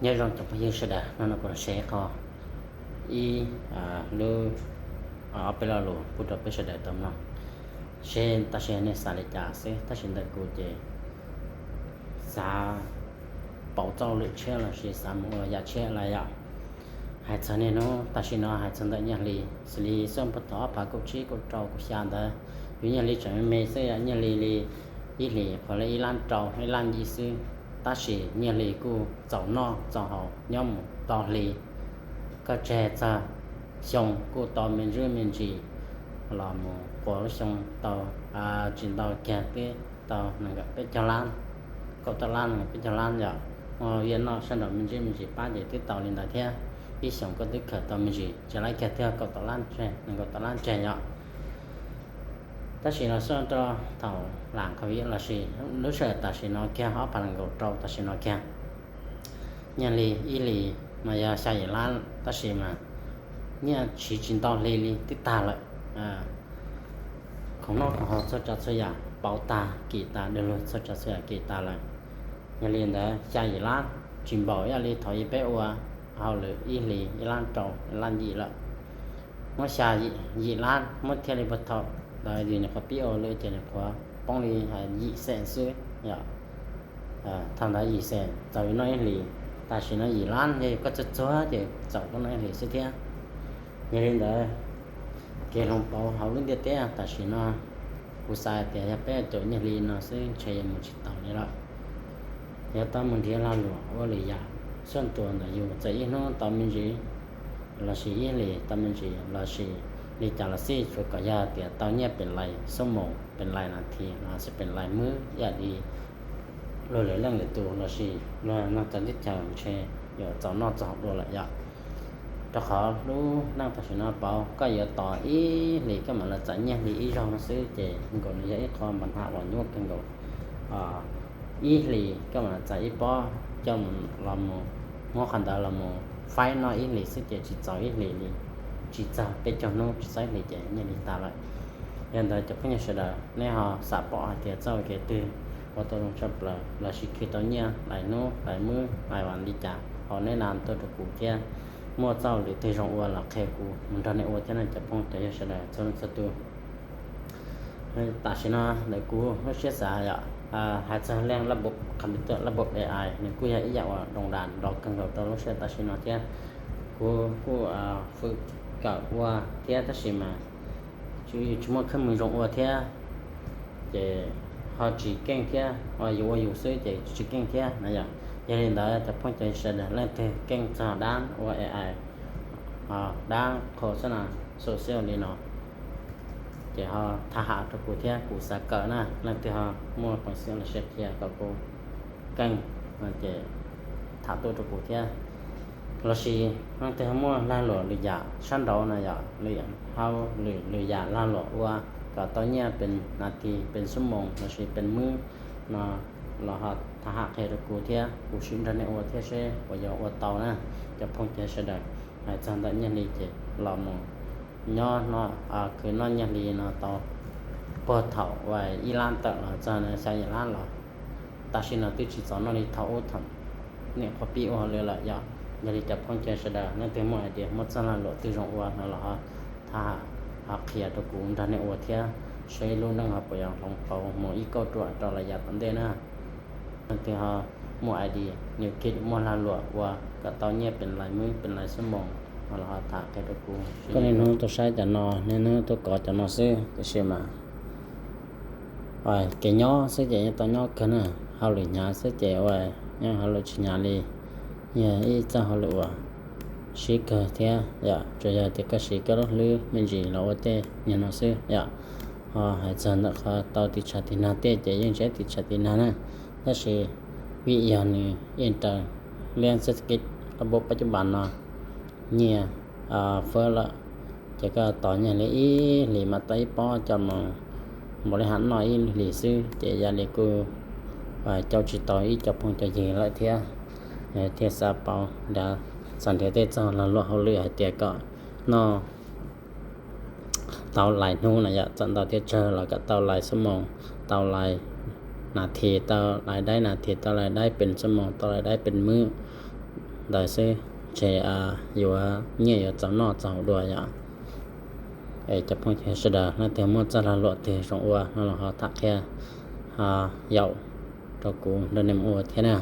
Nyob zoo cov phooj ywg sawv daws, hnub no kuv los share qhov ib lub ob peb lo lus pub rau peb sawv daws tau mloog seb tam sim nej xav li cas xwb. Tab sis ntawm kuv ces xav pauv txoj lwm tshiab lossis xav mus ua yam tshiab lawm yom. Hais txog niaj hnub tam sim no hais txog ntawm Nyiaj Hli, xws li xyoo puag thaum ob phav kaum tsib kaum rau kaum xya ntawd, yus Nyiaj Hli tseem me me xwb yom, Nyiaj Hli li ib hlis qhuav li ib lab rau ib lab yim xwb. Tab sis Nyiaj Hli kuj txaus noj txaus haus nyob mus do hli, koj tseg txog xyoo kuj tau me ntsis me ntsis los mus quas lub xyoo tau tsis ntau kiag twb tau nees nkaum peb caug lab, kaum tawm lab nees nkaum peb caug lab yom. Ua viaj noj sab nraum me ntsis me ntsis pab ces twb tau li ntawd thiab. Ib xyoos koj twb khaws tau me ntsis tsis laib kiag thiab kaum tawm lab tseg nees nkaum tawm lab tseg yom. Tab sis los xyov rau thaum lam COVID lossis lub sij hawm tam sim no kiag ob phav nees nkaum rau tam sim no kiag, Nyiaj Hli ib hlis mas yog xya yim lab tab sis mas nyiaj siv tsis ntau hli li twb tag lawm. Khoom noj khoom haus txhua tsav txhua yam pauv tag kim tas, dawg lug txhua tsav txhua yam kim tas lawm. Yog li ntawd xya yim lab tsis npaum ib yam li thaum ub peb ua hauj lwm ib hlis ib lab rau ib lab yim lawm. Muab xya yim lab muab thiaj li puag thaum ntawd yus nyuam qhuav pib ua lawm ces nyuam qhuav poob li yim xees xwb yom. Thaum ntawd yim xees txaus yus noj ib hlis, tam sim no yim lab yog yus koj txuag txuag ces txaus koj noj ib hlis xwb thiab. Yog li ntawd kev hloov pauv hauv lub ntiaj teb tam sim no kuv xav tias yog peb caum Nyiaj Hli no xwb ntshe yuav mus tsis taus li lawm. Yuav tau mus nrhiav lag luam ua lwm yam xyuaj tuas ntawm yus, txawm ib hnub tau me ntsis lossis ib hlis tau me ntsis lossis li cas los xij, tsuas kom yog tias tau nyiaj pem lais xuab moos, pem lais nas this lossis pem lais mwb ib yam li luag lwm leej lwm tus lossis luag neeg txawv teb chaws ntshe yuav txaus noj txaus haus dua lawm yom. Rau qhov lub neej tam sim no pauv koj yuav tos ib hlis koj mam li txais Nyiaj Hli ib zaug no xwb ces nkaus nws yog ib qho npa nham uas nyuaj kawg nkaus. Ib hlis koj mam li txais ib pob coj los mus, muab qhov ntawd los mus faib noj ib hlis xwb ces tsis txaus ib hlis li, tsis txog peb caug hnub tsis txog ib hlis ces Nyiaj Hli tas lawm. Yog ntawd cov phooj ywg sawv daws nej ho xav pom hais tias txoj kev twg ua tau zoo tshaj plaws lossis khwv tau nyiaj lais hnub lais mwb lais vas li cas ho nej nam tuaj rau kuv thiab, muaj txoj lwm twg zoo ua los qhia kuv mus nrog nej ua thiab no cov phooj cov ywg sawv daws txhua leej txhua tus. Tam sim no ntawm kuv lub siab xav yom, hais txog leej lab npauv computer, lab npauv A I nws kuj yog ib yam uas doos das nrov kawg nkaus rau lub sij hawm tam sim no thiab. Kuv kuj fwm kawm ua thiab tab sis mas yus tsis muaj kheej mus zoo ua thiab ces ho tsis keej thiab, yus ua yus xwb ces tsis keej thiab na yom. Yog li ntawd cov phooj cov sawv daws leej twg keej txog dab ua A I, dab qhua xab na social li no ces ho tham ham rau kuv thiab, kuv xav kawm na. Leej twg ho muaj peev xwm los sis qhia kom kuv keej ces tham tuaj rau kuv thiab. Lossis leej twg ho muaj lag luam lwm yam sab nraud na yom, lwm hau lwm lwm yam lag luam ua kom tau nyiaj pes nas this pes xuab moos lossis pes mwb no los ho tham ham qhia rau kuv thiab, kuv sim nrog nej ua thiab seb puas yuav ua tau na. Cov phooj cov sawv daws, hais txog ntawm Nyiaj Hli ces los mus nyob no khwv noj Nyiaj Hli no tau puag thaum uas ib lab tawm los txog xya yim lab los tam sim no twb tsis txaus noj li thaum ub thaum nyuam qhuav pib ua hauj lwm lawm yom. Yog li cov phooj cov sawv daws leej twg muaj idea muaj txoj lag luam twg zoo ua no los ho tham ham ho qhia rau kuv nrog nej ua thiab seb lub neej ho puas yuav hloov pauv mus ib kauj ruam rau los yav tom ntej na. Leej twg ho muaj idea, nws kis muaj lag luam ua kom tau nyiaj pes lais mwb pes lais xuab moos no los ho tham qhia rau kuv. Koj niaj hnub tuaj saib cov no, niaj hnub tuaj kov cov no xwb tiam sis mas kev nyob xwb ces yeej tau nyob kawg na. Hauj lwm hnyav xwb ces ua yeej hauj lwm tsis hnyav li. Yog ib txoj hauj lwm uas sib kawg thiab yom, tsuas yog tias koj siv koj lub hlwb me ntsis los ua tej niag no xwb yom. Ho hais txog ntawm qhov tau tiv tshav tiv nag tej ces yeej tseem tiv tshav tiv nag na, tab sis vim yog nws yeej raws liab xab kib lab npauv pab cub npas no nyiaj fawb lawm, ces koj tos nyiaj li ib hlis mas tau ib pob coj mus npaum li hab noj ib hlis xwb ces yam li kuj coj tsis tau ib co phooj cov ywg lawm thiab. Thiaj xav pauv nrhiav, xav nrhiav tej txoj lag luam hauj lwm hais tias kom noj tau lais hnub na yom, txawm ntau thiab tsawg los kom tau lais xuab moos, tau lais nas this, tau lais daib nas this, tau lais daib pes xuab moos, tau lais daib pes mwb, ntawd xwb, ntshe yuav nyiaj yuav txaus noj txaus haus dua yom. Es cov phooj ywg sawv daws leej twg muaj txoj lag luam twg zoo ua no los ho tham qhia, ho yaum rau kuv nrog nej mus ua thiab na.